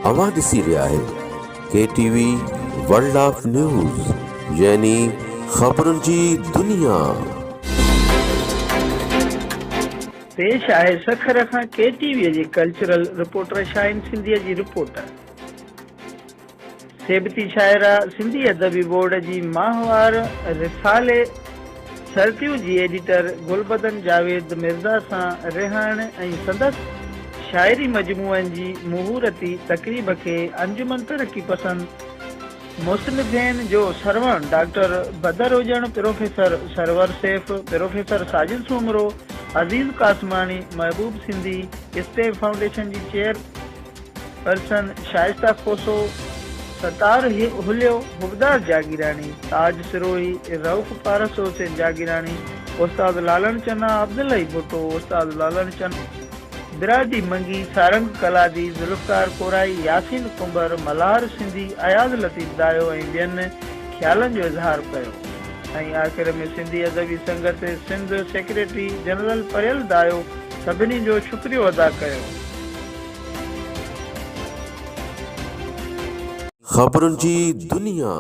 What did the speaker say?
اوهان ڏسي رهيا آهيو K T V world of news يعني خبرن جي دنيا. پيش آهي سکر کان ڪي ٽي وي جي ڪلچرل رپورٽر شاهين سنڌيء جي رپورٽ. سيبتي شاعره سنڌي ادبي بورڊ جي ماهوار رسالي سرتيون جي ايڊيٽر گلبدن جاويد مرزا سان رهاڻ ۽ سندس شاعري مجموعن جي مهورتي تقريب کي انجمن ترقي پسند مصنفين جو سرواڻ doctor Badar Ujjan, professor Sarwar Saif, professor Sajid Soomro, Aziz Qasmani, Mehboob Sindhi, step foundation جي چيئر پرسن شائسته کوسو، ستار هليو، حبدار جاگيراڻي، تاج سروهي، رئوف پارس حسين جاگيراڻي، استاد لالڻ چنا، عبدالحئي ڀٽو، استاد لالڻ چنا، برادي منگي، سارنگ ڪلادي، ذوالفقار ڪورائي، ياسين ڪنڀر، ملهار سنڌي، اياز لطيف دايو ۽ ٻين خيالن جو اظهار ڪيو ۽ آخر ۾ سنڌي ادبي سنگت سنڌ سيڪريٽري جنرل پريل دايو سڀني جو شڪريو ادا ڪيو. خبرن جي دنيا.